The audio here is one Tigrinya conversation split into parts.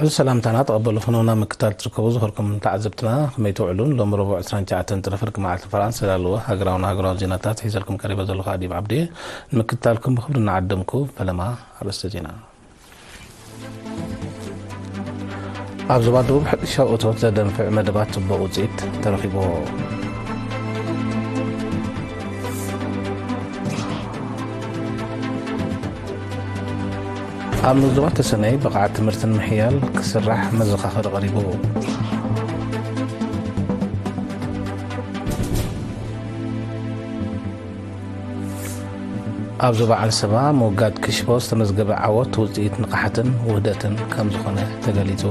እዚ ሰላምታና ተቐበሉ። ፍኖና ምክታል ትርከቡ ዝኸርኩም ተዓዘብትና፣ ከመይ ትውዕሉን? ሎሚ ረቡዕ ዕስራን ትሽዓተን ጥሪ ፍርቂ መዓልቲ ፈራንስ ዘዳለወ ሃገራውን ሃገራውን ዜናታት ሒዘልኩም ቀሪበ ዘለኹ ኣዲብ ዓብዲ። ንምክታልኩም ብኽብሪ እናዓደምኩ፣ ፈለማ ኣርእስተ ዜና። ኣብ ዞባ ደቡብ ሕርሻዊ እቶት ዘደንፍዕ መደባት ጽቡቕ ውጽኢት ተረኺቡ። ኣብ ንዞባ ተሰነይ ብቕዓት ትምህርቲ ንምሕያል ክስራሕ መዘኻኸሪ ቀሪቡ። ኣብ ዞባ ዓንሰባ ምውጋድ ክሽቦ ዝተመዝገበ ዓወት ውጽኢት ንቕሓትን ውህደትን ከም ዝኾነ ተገሊጹ።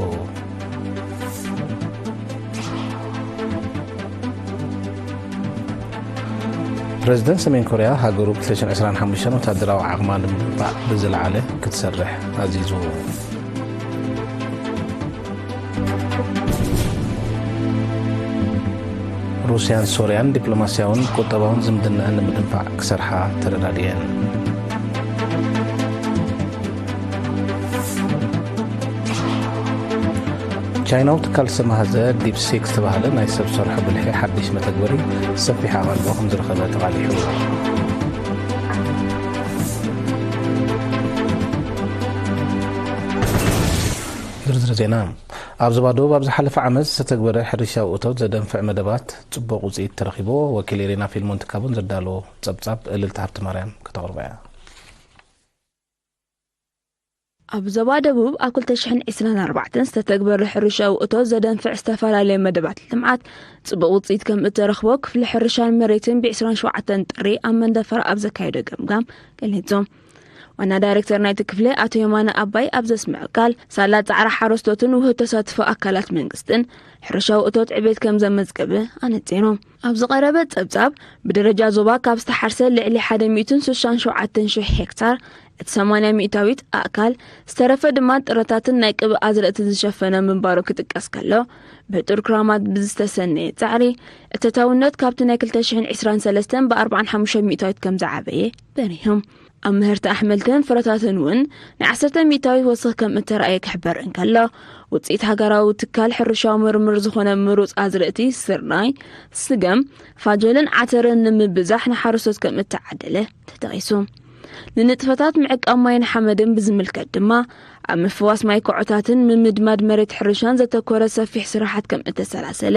ፕረዚደንት ሰሜን ኮርያ ሃገሩ ብ ክልተ ሽሕን ዕስራን ሓሙሽተን ወታደራዊ ዓቕማ ንምድንፋዕ ብዝለዓለ ክትሰርሕ ኣዚዙ። ሩስያን ሶርያን ዲፕሎማስያውን ቁጠባውን ዝምድናኣን ንምድንፋዕ ክሰርሓ ተረዳድየን። ቻይናዊ ትካል ዝተማህዘ ዲፕሲክ ዝተባህለ ናይ ሰብ ሰርሖ ብልሒ ሓድሽ መተግበሪ ሰፊሕ ኣቓልቦ ከም ዝረኸበ ተቓሊሑ። ዝርዝር ዜና። ኣብ ዞባ ደቡብ ኣብ ዝሓለፈ ዓመት ዝተተግበረ ሕርሻዊ እቶት ዘደንፍዕ መደባት ጽቡቕ ውጽኢት ተረኺብዎ። ወኪል ኤሌና ፊልሞን ትካቦን ዘዳለዎ ጸብጻብ እልልታ ሃብተ ማርያም ከተቕርቦ እያ። ኣብ ዞባ ደቡብ ኣብ ክልተ ሽሕን ዕስራን ኣርባዕተን ዝተተግበረ ሕርሻዊ እቶት ዘደንፍዕ ዝተፈላለየ መደባት ልምዓት ጽቡቕ ውጽኢት ከም እተረኽቦ ክፍሊ ሕርሻን መሬትን ብ ዕስራን ሸውዓተን ጥሪ ኣብ መንደፈራ ኣብ ዘካየዶ ገምጋም ገሊጹ። ዋና ዳይሬክተር ናይቲ ክፍሊ ኣቶ የማነ ኣባይ ኣብ ዘስምዖ ቃል፣ ሳላ ጻዕሪ ሓረስቶትን ውህድ ተሳትፎ ኣካላት መንግስትን ሕርሻዊ እቶት ዕቤት ከም ዘመዝገበ ኣነጺሩ። ኣብ ዝቐረበ ጸብጻብ፣ ብደረጃ ዞባ ካብ ዝተሓርሰ ልዕሊ ሓደ ሚእትን ስሳን ሸውዓተን ሽሕ ሄክታር፣ እቲ ሰማንያ ሚእታዊት ኣእካል፣ ዝተረፈ ድማ ጥረታትን ናይ ቅብእ ኣዝርእቲ ዝሸፈነ ምንባሩ ክጥቀስ ከሎ፣ ብሕጡር ክራማት ብዝተሰነየ ጻዕሪ፣ እተታውነት ካብቲ ናይ ክልተ ሽሕን ዕስራን ሰለስተን ብ ኣርባዓን ሓሙሽተ ሚእታዊት ከም ዝዓበየ በሪሁ። ኣብ ምህርቲ ኣሕምልትን ፍረታትን እውን ናይ ዓሰርተ ሚእታዊት ወሰኽ ከም እተራእየ ክሕበር እንከሎ፣ ውጽኢት ሃገራዊ ትካል ሕርሻዊ ምርምር ዝኾነ ምሩጽ ኣዝርእቲ ስርናይ፣ ስገም፣ ፋጆልን ዓተርን ንምብዛሕ ንሓረስቶት ከም እተዓደለ ተጠቒሱ። ንንጥፈታት ምዕቃብ ማይን ሓመድን ብዝምልከት ድማ፣ ኣብ ምፍዋስ ማይ ኮዖታትን ምምድማድ መሬት ሕርሻን ዘተኮረ ሰፊሕ ስራሓት ከም እተሰላሰለ፣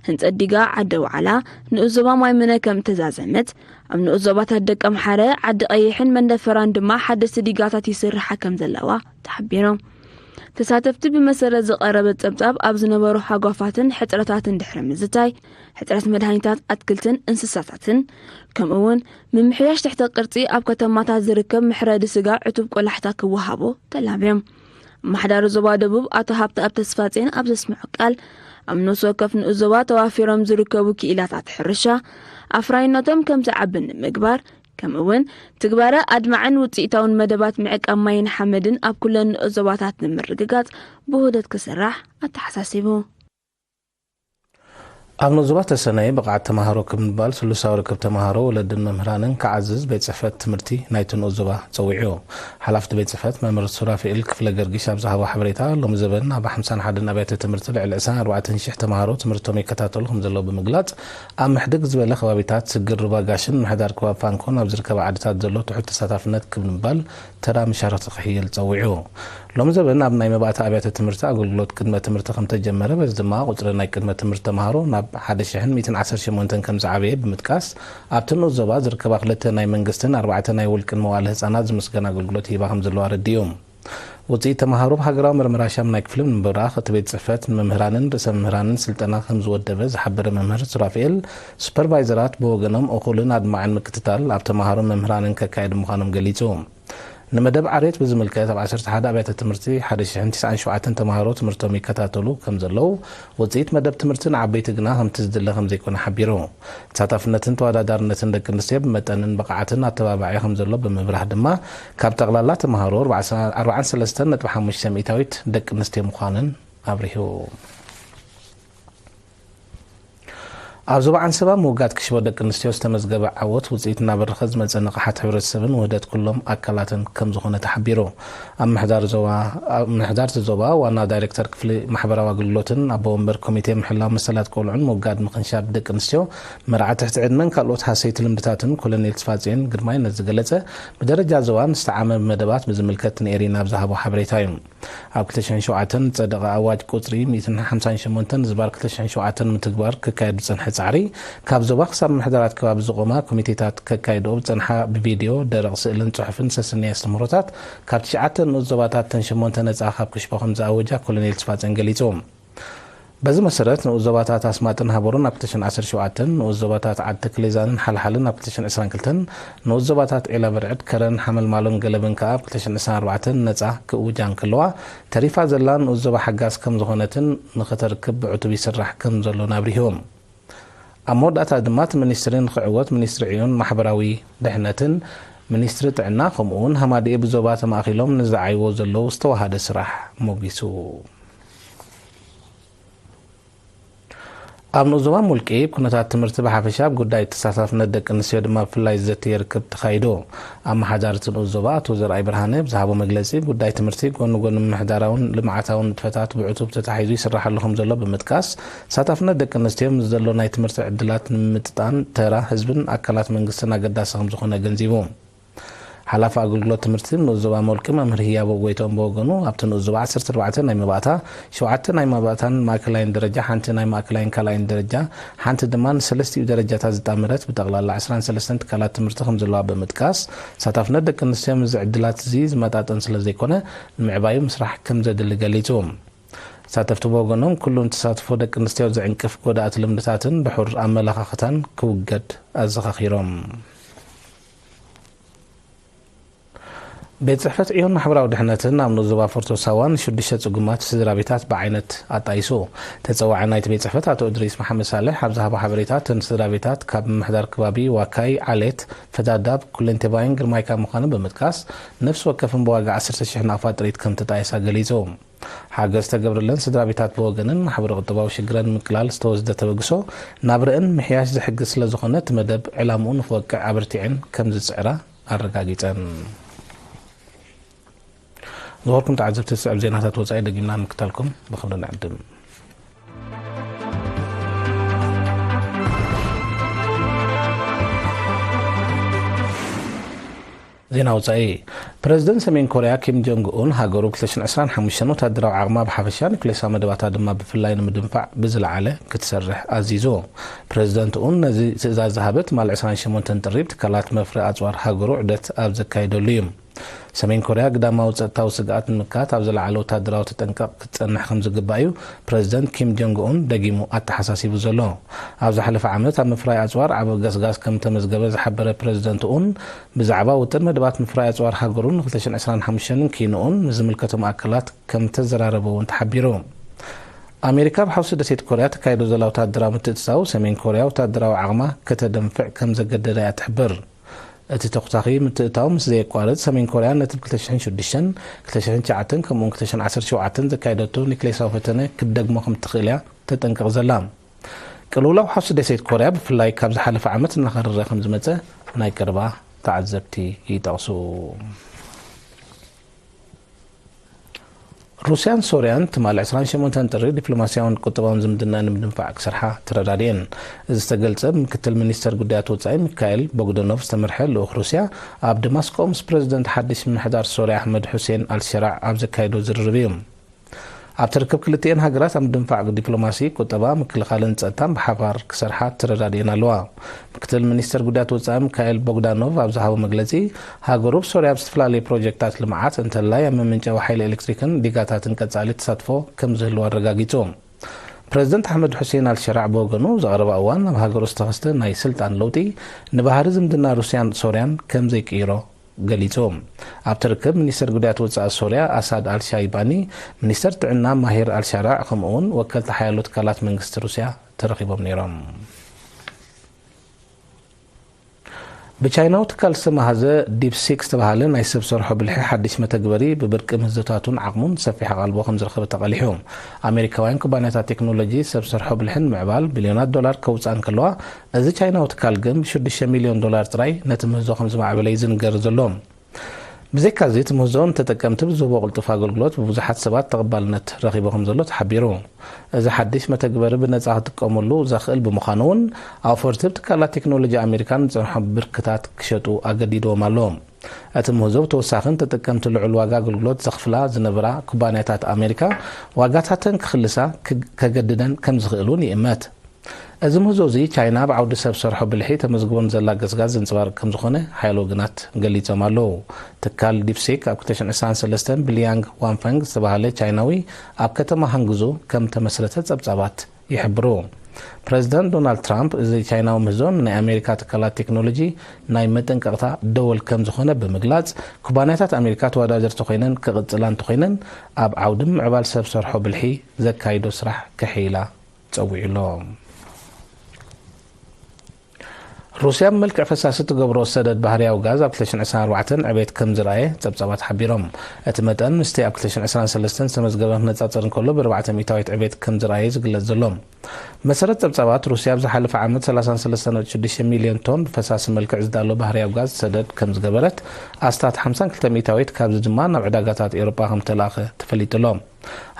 ህንጸት ዲጋ ዓዲ ዋዕላ ንኡስ ዞባ ማይ ምነ ከም እተዛዘመት፣ ኣብ ንኡስ ዞባታት ደቀምሓረ፣ ዓዲ ቀይሕን መንደፈራን ድማ ሓደስቲ ዲጋታት ይስርሓ ከም ዘለዋ ተሓቢሩ። ተሳተፍቲ ብመሰረት ዝቐረበ ጸብጻብ ኣብ ዝነበሩ ሃጓፋትን ሕጽረታትን ድሕሪ ምዝታይ፣ ሕጽረት መድሃኒታት ኣትክልትን እንስሳታትን፣ ከምኡ እውን ምምሕያሽ ትሕተ ቅርጺ ኣብ ከተማታት ዝርከብ መሕረዲ ስጋ ዕቱብ ቆላሕታ ክወሃቦ ተላብዮም። ኣመሓዳሪ ዞባ ደቡብ ኣቶ ሃብተኣብ ተስፋጼን ኣብ ዘስምዖ ቃል፣ ኣብ ነፍሲ ወከፍ ንኡስ ዞባ ተዋፊሮም ዝርከቡ ክኢላታት ሕርሻ ኣፍራይነቶም ከም ዝዓቢ ንምግባር፣ ከምኡ እውን ትግባረ ኣድማዕን ውጽኢታውን መደባት ምዕቃብ ማይን ሓመድን ኣብ ኩለን ንኡስ ዞባታት ንምርግጋጽ ብውህደት ክስራሕ ኣተሓሳሲቡ። ኣብ ንኡስ ዞባ ተሰነይ ብቕዓት ተማሃሮ ክብ ምባል ስሉሳዊ ርክብ ተማሃሮ፣ ወለድን መምህራንን ክዓዝዝ ቤት ጽሕፈት ትምህርቲ ናይቲ ንኡስ ዞባ ጸዊዑ። ሓላፍቲ ቤት ጽሕፈት መምህር ሱራፊኤል ክፍለ ገርጊሽ ኣብ ዝሃቦ ሓበሬታ፣ ሎሚ ዘበን ኣብ ሓምሳን ሓደን ኣብያተ ትምህርቲ ልዕሊ ዕስራን ኣርባዕተን ሽሕ ተማሃሮ ትምህርቶም ይከታተሉ ከም ዘለዉ ብምግላጽ፣ ኣብ ምሕድግ ዝበለ ከባቢታት ስግር ሩባ ጋሽን ምሕዳር ከባቢ ፋንኮን ኣብ ዝርከባ ዓድታት ዘሎ ትሑት ተሳታፍነት ክብ ምባል ተራ መሻርኽቲ ክሕይል ጸዊዑ። ሎሚ ዘበን ኣብ ናይ መባእታ ኣብያተ ትምህርቲ ኣገልግሎት ቅድመ ትምህርቲ ከም ተጀመረ፣ በዚ ድማ ቁጽሪ ናይ ቅድመ ትምህርቲ ተማሃሮ ናብ ሓደ ሽሕን ሚእትን ዓሰርተ ሸሞንተን ከም ዝዓበየ ብምጥቃስ፣ ኣብቲ ንኡስ ዞባ ዝርከባ ክልተ ናይ መንግስትን ኣርባዕተ ናይ ውልቅን መዋእለ ህጻናት ዝምስገን ኣገልግሎት ይህባ ከም ዘለዋ ኣረዲኡ። ውጽኢት ተማሃሮ ብሃገራዊ መርመራ ሻምናይ ክፍሊ ብምብራኽ፣ እቲ ቤት ጽሕፈት ንመምህራንን ርእሰ መምህራንን ስልጠና ከም ዝወደበ ዝሓበረ መምህር ሱራፊኤል፣ ሱፐርቫይዘራት ብወገኖም እኹልን ኣድማዕን ምክትታል ኣብ ተማሃሮን መምህራንን ከካየዱ ምዃኖም ገሊጹ። ንመደብ ዓርየት ብዝምልከት፣ ኣብ ዓሰርተ ሓደ ኣብያተ ትምህርቲ ሓደ ሽሕን ትስዓን ሸውዓተን ተማሃሮ ትምህርቶም ይከታተሉ ከም ዘለዉ፣ ውጽኢት መደብ ትምህርቲ ንዓበይቲ ግና ከምቲ ዝድለ ከም ዘይኮነ ሓቢሩ። ተሳታፍነትን ተወዳዳርነትን ደቂ ኣንስትዮ ብመጠንን ብቕዓትን ኣተባባዒ ከም ዘሎ ብምብራህ ድማ፣ ካብ ጠቕላላ ተማሃሮ ኣርባዓን ሰለስተን ነጥቢ ሓሙሽተ ሚእታዊት ደቂ ኣንስትዮ ምዃነን ኣብሪሁ። ኣብ ዞባ ዓንሰባ ምውጋድ ክሽቦ ደቂ ኣንስትዮ ዝተመዝገበ ዓወት ውፅኢት እናበረኸ ዝመፀ ንቕሓት ሕብረተሰብን ውህደት ኩሎም ኣካላትን ከም ዝኾነ ተሓቢሩ። ኣብ ምሕዳር ዞባ ኣብ ምሕዳር እቲ ዞባ ዋና ዳይሬክተር ክፍሊ ማሕበራዊ ኣገልግሎትን ኣቦ ወንበር ኮሚቴ ምሕላው መሰላት ቆልዑን ምውጋድ ምኽንሻብ ደቂ ኣንስትዮ መርዓ ትሕቲ ዕድመን ካልኦት ሃሰይቲ ልምድታትን ኮሎኔል ተስፋጽዮን ግርማይ ነዚ ዝገለጸ ብደረጃ ዞባ ንዝተዓመ መደባት ብዝምልከት ንኤሪና ኣብ ዝሃቦ ሓበሬታ እዩ። ኣብ ክልተ ሽሕን ሸውዓተን ዝጸደቐ ኣዋጅ ቁጽሪ ሚእትን ሓምሳን ሸሞንተን ዝባር ክልተ ሽሕን ሸውዓተን ምትግባር ክካየድ ዝጸንሐ ጻዕሪ ካብ ዞባ ክሳብ ምሕደራት ከባቢ ዝቖማ ኮሚቴታት ከካይድኦ ዝጸንሓ ብቪድዮ፣ ደረቕ ስእልን ጽሑፍን ሰስንያ ኣስተምህሮታት ካብ ትሽዓተ ንኡስ ዞባታት ተን ሸሞንተ ነጻ ካብ ክሽፎ ከም ዝኣወጃ ኮሎኔል ተስፋጽዮን ገሊጹ። በዚ መሰረት ንኡስ ዞባታት ኣስማጥን ሃበሩን ኣብ ክልተ ሽሕን ዓሰርተ ሸውዓተን፣ ንኡስ ዞባታት ዓዲ ተክሌዛንን ሓልሓልን ኣብ ክልተ ሽሕን ዕስራን ክልተን፣ ንኡስ ዞባታት ዒላ በርዕድ፣ ከረን፣ ሓመልማሎን ገለብን ከኣ ኣብ ክልተ ሽሕን ዕስራን ኣርባዕተን ነጻ ክእውጃ እንከለዋ፣ ተሪፋ ዘላ ንኡስ ዞባ ሓጋዝ ከም ዝኾነትን ንኽተርክብ ብዕቱብ ይስራሕ ከም ዘሎን ኣብሪሁ። ኣብ መወዳእታ ድማ እቲ ሚኒስትሪ ንኽዕወት ሚኒስትሪ ዕዮን ማሕበራዊ ድሕነትን ሚኒስትሪ ጥዕና ከምኡ እውን ሃማደኤ ብዞባ ተማእኺሎም ንዝዓይዎ ዘለዉ ዝተዋሃደ ስራሕ ሞጊሱ። ኣብ ንኡስ ዞባ ሙልቂ ኩነታት ትምህርቲ ብሓፈሻ ኣብ ጉዳይ ተሳታፍነት ደቂ ኣንስትዮ ድማ ብፍላይ ዝዘትየ ርክብ ተኻይዱ። ኣመሓዳሪ እቲ ንኡስ ዞባ ኣቶ ዘርኣይ ብርሃነ ብዝሃቦ መግለጺ ጉዳይ ትምህርቲ ጎኒ ጎኒ ምምሕዳራውን ልምዓታውን ንጥፈታት ብዕቱብ ተታሒዙ ይስራሓሉ ከም ዘሎ ብምጥቃስ ተሳታፍነት ደቂ ኣንስትዮ ምስ ዘሎ ናይ ትምህርቲ ዕድላት ንምምጥጣን ተራ ህዝብን ኣካላት መንግስትን ኣገዳሲ ከም ዝኾነ ኣገንዚቡ። ሓላፊ ኣገልግሎት ትምህርቲ ንኡስ ዞባ ሞልቂ መምህር ህያቦ ጎይትኦም ብወገኑ ኣብቲ ንኡስ ዞባ ዓሰርተ ኣርባዕተ ናይ መባእታ፣ ሸውዓተ ናይ መባእታን ማእከላይን ደረጃ፣ ሓንቲ ናይ ማእከላይን ካልኣይን ደረጃ፣ ሓንቲ ድማ ንሰለስቲኡ ደረጃታት ዝጣመረት ብጠቕላላ ዕስራን ሰለስተን ትካላት ትምህርቲ ከም ዘለዋ ብምጥቃስ ተሳታፍነት ደቂ ኣንስትዮ ምስዚ ዕድላት እዚ ዝመጣጠን ስለ ዘይኮነ ንምዕባዩ ምስራሕ ከም ዘድሊ ገሊጹ። ተሳተፍቲ ብወገኖም ኩሉን ተሳትፎ ደቂ ኣንስትዮ ዝዕንቅፍ ጎዳእቲ ልምድታትን ድሑር ኣመለኻኽታን ክውገድ ኣዘኻኺሮም። ቤት ጽሕፈት ዕዮን ማሕበራዊ ድሕነትን ኣብ ንኡስ ዞባ ፎርቶ ሳዋ ንሽዱሽተ ጽጉማት ስድራ ቤታት ብዓይነት ኣጣይሱ። ተጸዋዒ ናይቲ ቤት ጽሕፈት ኣቶ እድሪስ መሓመድ ሳልሕ ኣብ ዝሃቦ ሓበሬታ እተን ስድራ ቤታት ካብ ምምሕዳር ከባቢ ዋካይ፣ ዓሌት፣ ፈዳዳብ፣ ኩለንቴባይን ግርማይካ ምዃኑ ብምጥቃስ ነፍሲ ወከፍን ብዋጋ ዓሰርተ ሽሕ ናቕፋ ጥሪት ከም ተጣየሳ ገሊጹ። ሓገዝ ዝተገብረለን ስድራ ቤታት ብወገነን ማሕበረ ቁጠባዊ ሽግረን ንምቅላል ዝተወስደ ተበግሶ ናብረአን ምሕያሽ ዝሕግዝ ስለ ዝኾነ እቲ መደብ ዕላምኡ ንክወቅዕ ኣበርቲዐን ከም ዝጽዕራ ኣረጋጊጸን። ዝኸበርኩም ተዓዘብቲ ዝስዕብ ዜናታት ወጻኢ ደጊምና ንምክታልኩም ብኽብሪ ንዕድም። ዜና ወጻኢ። ፕረዚደንት ሰሜን ኮርያ ኪም ጆንግ ኡን ሃገሩ ክልተ ሽሕን ዕስራን ሓሙሽተን ወታደራዊ ዓቕማ ብሓፈሻ ኒኩሌሳዊ መደባታ ድማ ብፍላይ ንምድንፋዕ ብዝለዓለ ክትሰርሕ ኣዚዙ። ፕረዚደንት ኡን ነዚ ትእዛዝ ዝሃበ ትማሊ ዕስራን ሸሞንተን ጥሪ ብትካላት መፍረ ኣጽዋር ሃገሩ ዑደት ኣብ ዘካየደሉ እዩ። ሰሜን ኮርያ ግዳማዊ ጸጥታዊ ስግኣት ንምክታት ኣብ ዝለዓለ ወታደራዊ ተጠንቀቕ ክትጸንሕ ከም ዝግባእ እዩ ፕረዚደንት ኪም ጆንግ ኡን ደጊሙ ኣተሓሳሲቡ ዘሎ። ኣብ ዝሓለፈ ዓመት ኣብ ምፍራይ ኣጽዋር ዓቢ ገስጋስ ከም ተመዝገበ ዝሓበረ ፕረዚደንት ኡን፣ ብዛዕባ ውጥን መደባት ምፍራይ ኣጽዋር ሃገሩን ክልተ ሽሕን ዕስራን ሓሙሽተን ኪንኡን ምስ ዝምልከቶም ኣካላት ከም ተዘራረበ እውን ተሓቢሩ። ኣሜሪካ ኣብ ሓውሲ ደሴት ኮርያ ተካይዶ ዘላ ወታደራዊ ምትእትታው ሰሜን ኮርያ ወታደራዊ ዓቕማ ከተደንፍዕ ከም ዘገደዳ እያ ትሕብር። እቲ ተኹታኺ ምትእታው ምስ ዘየቋርጽ ሰሜን ኮርያ ነቲ ብ ክልተ ሽሕን ሽዱሽተን፣ ክልተ ሽሕን ትሽዓተን ከምኡውን ክልተ ሽሕን ዓሰርተ ሸውዓተን ዘካየደቶ ኒክሌሳዊ ፈተነ ክትደግሞ ከም ትኽእል እያ ተጠንቅቕ ዘላ። ቅልውላው ሓውሲ ደሴት ኮርያ ብፍላይ ካብ ዝሓለፈ ዓመት እናኸረረ ከም ዝመጸ ናይ ቀረባ ተዓዘብቲ ይጠቕሱ። ሩስያን ሶርያን ትማሊ ዕስራን ሸሞንተን ጥሪ ዲፕሎማስያውን ቁጠባውን ዝምድና ንምድንፋዕ ክሰርሓ ተረዳድየን። እዚ ዝተገልጸ ብምክትል ሚኒስተር ጉዳያት ወጻኢ ሚካኤል ቦግደኖቭ ዝተመርሐ ልኡኽ ሩስያ ኣብ ደማስቆ ምስ ፕረዚደንት ሓድሽ ምምሕዳር ሶርያ ኣሕመድ ሑሴን ኣልሸራዕ ኣብ ዘካየዶ ዝርርብ እዩ። ኣብቲ ርክብ ክልቲኤን ሃገራት ኣብ ምድንፋዕ ዲፕሎማሲ፣ ቁጠባ፣ ምክልኻልን ጸጥታን ብሓባር ክሰርሓ ተረዳድየን ኣለዋ። ምክትል ሚኒስተር ጉዳያት ወጻኢ ሚካኤል ቦግዳኖቭ ኣብ ዝሃቦ መግለጺ፣ ሃገሩ ብሶርያ ኣብ ዝተፈላለዩ ፕሮጀክታት ልምዓት እንተላይ ኣብ መመንጨዊ ሓይሊ ኤሌክትሪክን ዲጋታትን ቀጻሊ ተሳትፎ ከም ዝህልዎ ኣረጋጊጹ። ፕረዚደንት ኣሕመድ ሑሴን ኣልሸራዕ ብወገኑ፣ ዝቐረባ እዋን ኣብ ሃገሩ ዝተኸስተ ናይ ስልጣን ለውጢ ንባህሪ ዝምድና ሩስያን ሶርያን ከም ዘይቅይሮ ገሊጹ። ኣብቲ ርክብ ሚኒስተር ጉዳያት ወጻኢ ሶርያ ኣሳድ ኣልሻይባኒ፣ ሚኒስተር ጥዕና ማሂር ኣልሻራዕ ከምኡውን ወከልቲ ሓያሎ ትካላት መንግስቲ ሩስያ ተረኺቦም ነይሮም። ብቻይናዊ ትካል ዝተመሃዘ ዲፕሲክ ዝተባህለ ናይ ሰብ ሰርሖ ብልሒ ሓድሽ መተግበሪ ብብርቂ ምህዞታቱን ዓቕሙን ሰፊሕ ኣቓልቦ ከም ዝረኸበ ተቓሊሑ። ኣሜሪካውያን ኩባንያታት ቴክኖሎጂ ሰብ ሰርሖ ብልሒ ንምዕባል ቢልዮናት ዶላር ከውፅኣ እንከለዋ፣ እዚ ቻይናዊ ትካል ግን ብ ሽዱሽተ ሚልዮን ዶላር ጥራይ ነቲ ምህዞ ከም ዝማዕበለ እዩ ዝንገር ዘሎ። ብዘይካዚ፣ እቲ ምህዞ ንተጠቀምቲ ብዝህቦ ቅልጡፍ ኣገልግሎት ብብዙሓት ሰባት ተቐባልነት ረኺቡ ከም ዘሎ ተሓቢሩ። እዚ ሓድሽ መተግበሪ ብነጻ ክጥቀመሉ ዘኽእል ብምዃኑ እውን፣ ኣውፈርቲ ትካላት ቴክኖሎጂ ኣሜሪካ ንዝጸንሖ ብርክታት ክሸጡ ኣገዲድዎም ኣሎ። እቲ ምህዞ ብተወሳኺ ንተጠቀምቲ ልዑል ዋጋ ኣገልግሎት ዘኽፍላ ዝነበራ ኩባንያታት ኣሜሪካ ዋጋታተን ክኽልሳ ክግ-፣ ከገድደን ከም ዝኽእል እውን ይእመት። እዚ ምህዞ እዚ ቻይና ኣብ ዓውዲ ሰብ ሰርሖ ብልሒ ተመዝግቦ ንዘላ ገስጋስ ዘንጸባርቕ ከም ዝኾነ ሓያሎ ወገናት ገሊጾም ኣለዉ። ትካል ዲፕሲክ ኣብ ክልተ ሽሕን ዕስራን ሰለስተን ብሊያንግ ዋንፈንግ ዝተባህለ ቻይናዊ ኣብ ከተማ ሃንግዙ ከም ተመስረተ ጸብጻባት ይሕብሩ። ፕረዚደንት ዶናልድ ትራምፕ እዚ ቻይናዊ ምህዞ ንናይ ኣሜሪካ ትካላት ቴክኖሎጂ ናይ መጠንቀቕታ ደወል ከም ዝኾነ ብምግላጽ፣ ኩባንያታት ኣሜሪካ ተወዳደርቲ ኮይነን ክቕጽላ እንተኾይነን ኣብ ዓውዲ ምዕባል ሰብ ሰርሖ ብልሒ ዘካይዶ ስራሕ ከሕይላ ጸዊዑ ኣሎ። ሩስያ ብመልክዕ ፈሳሲ ትገብሮ ሰደድ ባህርያዊ ጋዝ ኣብ ክልተ ሽሕን ዕስራን ኣርባዕተን ዕቤት ከም ዝረኣየ ጸብጻባት ሓቢሮም። እቲ መጠን ምስቲ ኣብ ክልተ ሽሕን ዕስራን ሰለስተን ዝተመዝገበ ክነጻጸር እንከሎ ብኣርባዕተ ሚእታዊት ዕቤት ከም ዝረኣየ ዝግለጽ ዘሎ። መሰረት ጸብጻባት ሩስያ ኣብ ዝሓለፈ ዓመት ሰላሳን ሰለስተን ነጥቢ ሽዱሽተ ሚልዮን ቶን ብፈሳሲ መልክዕ ዝዳሎ ባህርያዊ ጋዝ ሰደድ ከም ዝገበረት፣ ኣስታት ሓምሳን ክልተ ሚእታዊት ካብዚ ድማ ናብ ዕዳጋታት ኤውሮጳ ከም ተላእኸ ተፈሊጡ ኣሎ።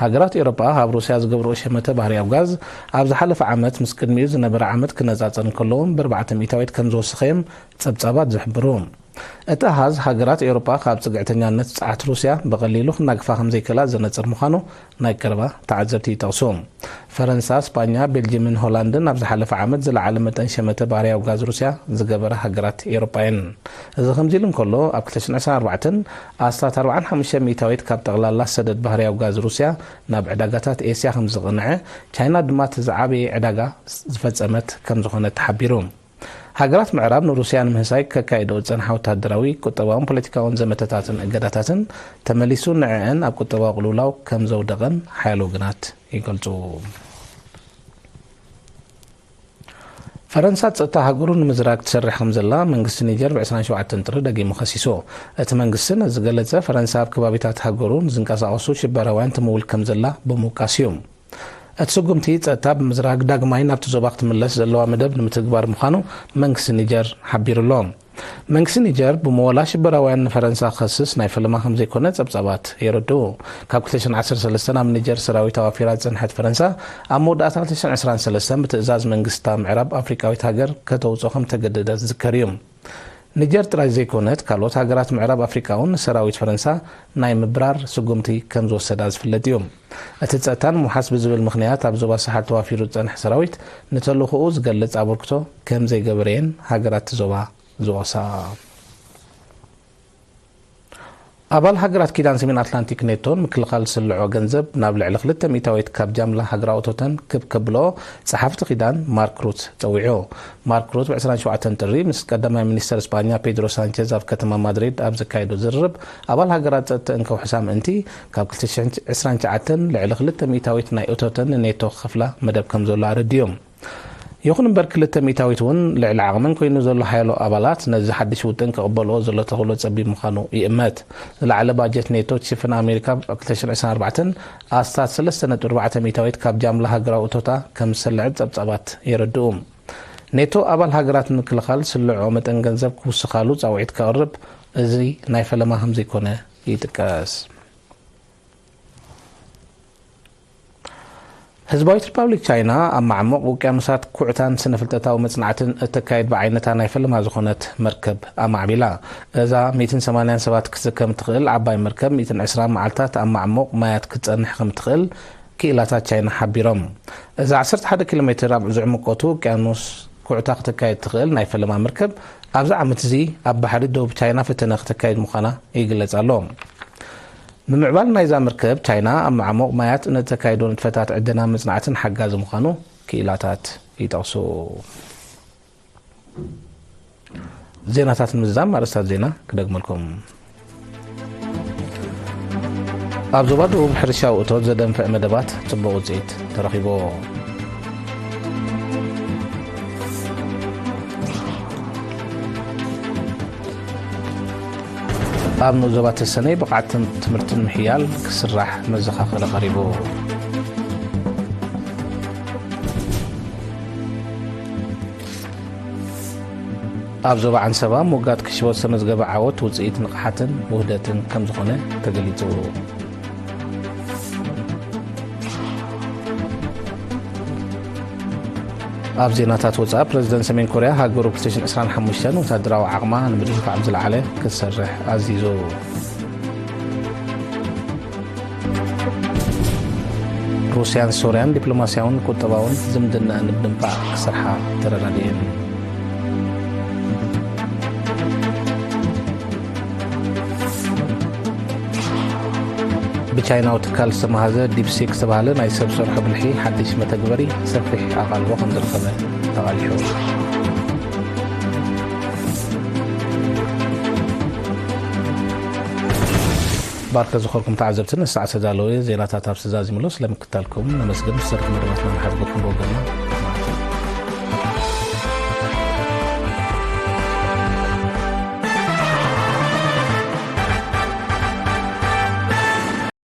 ሃገራት ኤውሮጳ ኣብ ሩስያ ዝገብርኦ ሸመተ ባህርያዊ ጋዝ ኣብ ዝሓለፈ ዓመት ምስ ቅድሚኡ ዝነበረ ዓመት ክነጻጸር እንከሎ እውን ብኣርባዕተ ሚእታዊት ከም ዝወሰኸ እዮም ጸብጻባት ዝሕብሩ። እቲ ኣሃዝ ሃገራት ኤውሮጳ ካብ ጽግዕተኛነት ጸዓት ሩስያ ብቐሊሉ ክናግፋ ከም ዘይክእላ ዘነጽር ምዃኑ ናይ ቀረባ ተዓዘብቲ ይጠቕሱ። ፈረንሳ፣ ስጳኛ፣ ቤልጅምን ሆላንድን ኣብ ዝሓለፈ ዓመት ዝለዓለ መጠን ሸመተ ባህርያዊ ጋዝ ሩስያ ዝገበራ ሃገራት ኤውሮጳ እየን። እዚ ከምዚ ኢሉ እንከሎ፣ ኣብ ክልተ ሽሕን ዕስራን ኣርባዕተን ኣስታት ኣርባዓን ሓሙሽተ ሚእታዊት ካብ ጠቕላላ ሰደድ ባህርያዊ ጋዝ ሩስያ ናብ ዕዳጋታት ኤስያ ከም ዝቕንዐ፣ ቻይና ድማ እቲ ዝዓበየ ዕዳጋ ዝፈጸመት ከም ዝኾነት ተሓቢሩ። ሃገራት ምዕራብ ንሩስያ ንምህሳይ ከካይድኦ ዝጸንሓ ወተሃደራዊ፣ ቁጠባውን ፖለቲካውን ዘመተታትን እገዳታትን ተመሊሱ ንዕአን ኣብ ቁጠባዊ ቅልውላው ከም ዘውደቐን ሓያሎ ወገናት ይገልጹ። ፈረንሳ ጸጥታ ሃገሩ ንምዝራግ ትሰርሕ ከም ዘላ መንግስቲ ኒጀር ብ ዕስራን ሸውዓተን ጥሪ ደጊሙ ከሲሱ። እቲ መንግስቲ ነዚ ዝገለጸ ፈረንሳ ኣብ ከባቢታት ሃገሩ ንዝንቀሳቐሱ ሽበራውያን ትምውል ከም ዘላ ብምውቃስ እዩ። እቲ ስጉምቲ ጸጥታ ብምዝራግ ዳግማይ ናብቲ ዞባ ክትምለስ ዘለዋ መደብ ንምትግባር ምዃኑ መንግስቲ ኒጀር ሓቢሩ ኣሎ። መንግስቲ ኒጀር ብመወላ ሽበራውያን ንፈረንሳ ክኸስስ ናይ ፈለማ ከም ዘይኮነ ጸብጻባት የረድኡ። ካብ ክልተ ሽሕን ዓሰርተ ሰለስተን ኣብ ኒጀር ሰራዊት ኣዋፊራ ዝጸንሐት ፈረንሳ፣ ኣብ መወዳእታ ክልተ ሽሕን ዕስራን ሰለስተን ብትእዛዝ መንግስታ ምዕራብ ኣፍሪቃዊት ሃገር ከተውጽኦ ከም ተገደደት ዝዝከር እዩ። ኒጀር ጥራይ ዘይኮነት፣ ካልኦት ሃገራት ምዕራብ ኣፍሪቃ እውን ንሰራዊት ፈረንሳ ናይ ምብራር ስጉምቲ ከም ዝወሰዳ ዝፍለጥ እዩ። እቲ ጸጥታ ንምውሓስ ብዝብል ምኽንያት ኣብ ዞባ ሳሕል ተዋፊሩ ዝጸንሐ ሰራዊት ንተልእኾኡ ዝገልጽ ኣበርክቶ ከም ዘይገበረ እየን ሃገራት እቲ ዞባ ዝወቕሳ። ኣባል ሃገራት ኪዳን ሰሜን ኣትላንቲክ ኔቶን ምክልኻል ዝስልዖ ገንዘብ ናብ ልዕሊ ክልተ ሚእታዊት ካብ ጃምላ ሃገራዊ እቶተን ክብ ከብልኦ ጸሓፊ እቲ ኪዳን ማርክ ሩት ጸዊዑ። ማርክ ሩት ብ ዕስራን ሸውዓተን ጥሪ ምስ ቀዳማይ ሚኒስተር ስጳኛ ፔድሮ ሳንቸዝ ኣብ ከተማ ማድሪድ ኣብ ዘካየዶ ዝርርብ፣ ኣባል ሃገራት ጸጥተአን ከውሕሳ ምእንቲ ካብ ክልተ ሽሕን ዕስራን ትሽዓተን ልዕሊ ክልተ ሚእታዊት ናይ እቶተን ንኔቶ ክኸፍላ መደብ ከም ዘሎ ኣረዲኡ። ይኹን እምበር፣ ክልተ ሚእታዊት እውን ልዕሊ ዓቕመን ኮይኑ ዘሎ ሓያሎ ኣባላት ነዚ ሓድሽ ውጥን ክቕበልኦ ዘሎ ተኽእሎ ጸቢብ ምዃኑ ይእመት። ዝለዓለ ባጀት ኔቶ ትሽፍን ኣሜሪካ ኣብ ክልተ ሽሕን ዕስራን ኣርባዕተን ኣስታት ሰለስተ ነጥቢ ኣርባዕተ ሚእታዊት ካብ ጃምላ ሃገራዊ እቶታ ከም ዝሰልዐት ጸብጻባት የረድኡ። ኔቶ ኣባል ሃገራት ንምክልኻል ዝስልዕኦ መጠን ገንዘብ ክውስኻሉ ጻውዒት ከቕርብ፣ እዚ ናይ ፈለማ ከም ዘይኮነ ይጥቀስ። ህዝባዊት ሪፓብሊክ ቻይና ኣብ ማዕሙቕ ውቅያኖሳት ኩዕታን ስነ-ፍልጠታዊ መጽናዕትን እተካይድ ብዓይነታ ናይ ፈለማ ዝኾነት መርከብ ኣማዕቢላ። እዛ ሚእትን ሰማንያን ሰባት ክትስከም እትኽእል ዓባይ መርከብ ሚእትን ዕስራን መዓልታት ኣብ ማዕሙቕ ማያት ክትጸንሕ ከም እትኽእል ክኢላታት ቻይና ሓቢሮም። እዛ ዓሰርተ ሓደ ኪሎ ሜትር ኣብ ዝዕምቆቱ ውቅያኖስ ኩዕታ ክተካይድ እትኽእል ናይ ፈለማ መርከብ ኣብዚ ዓመት እዚ ኣብ ባሕሪ ደቡብ ቻይና ፈተነ ክተካይድ ምዃና ይግለጽ ኣሎ። ምምዕባል ናይዛ መርከብ ቻይና ኣብ ማዕሙቕ ማያት ንእተካይዶ ንጥፈታት ዕደና መጽናዕትን ሓጋዚ ምዃኑ ክኢላታት ይጠቕሱ። ዜናታት ንምዝዛም ኣርእስታት ዜና ክደግመልኩም። ኣብ ዞባ ደቡብ ሕርሻዊ እቶት ዘደንፍዕ መደባት ጽቡቕ ውጽኢት ተረኺቡ። ኣብ ንኡስ ዞባ ተሰነይ ብቕዓትን ትምህርትን ምሕያል ክስራሕ መዘኻኸሪ ቀሪቡ። ኣብ ዞባ ዓንሰባ ምውጋድ ክሽቦ ዝተመዝገበ ዓወት ውፅኢት ንቕሓትን ውህደትን ከም ዝኾነ ተገሊፁ። ኣብ ዜናታት ወፃኢ፣ ፕረዚደንት ሰሜን ኮርያ ሃገሩ ክልተ ሽሕን ዕስራን ሓሙሽተን ወታደራዊ ዓቕማ ንምድንፋዕ ብዝለዓለ ክትሰርሕ ኣዚዙ። ሩስያን ሶርያን ዲፕሎማስያውን ቁጠባውን ዝምድናኣን ንምድንፋዕ ክሰርሓ ተረዳዲኤን። ብቻይናዊ ትካል ዝተመሃዘ ዲፕሲክ ዝተባህለ ናይ ሰብ ሰርሖ ብልሒ ሓድሽ መተግበሪ ሰፊሕ ኣቓልቦ ከም ዝረኸበ ተቓሊሑ። ባርከ ዝኾርኩም ተዓዘብቲ፣ ንሰዓት ዝተዳለወ ዜናታት ኣብዚ ተዛዚሙሎ። ስለምክታልኩም ነመስግን። ብሰርኪ መደባትና ንሓድገኩም ብወገንና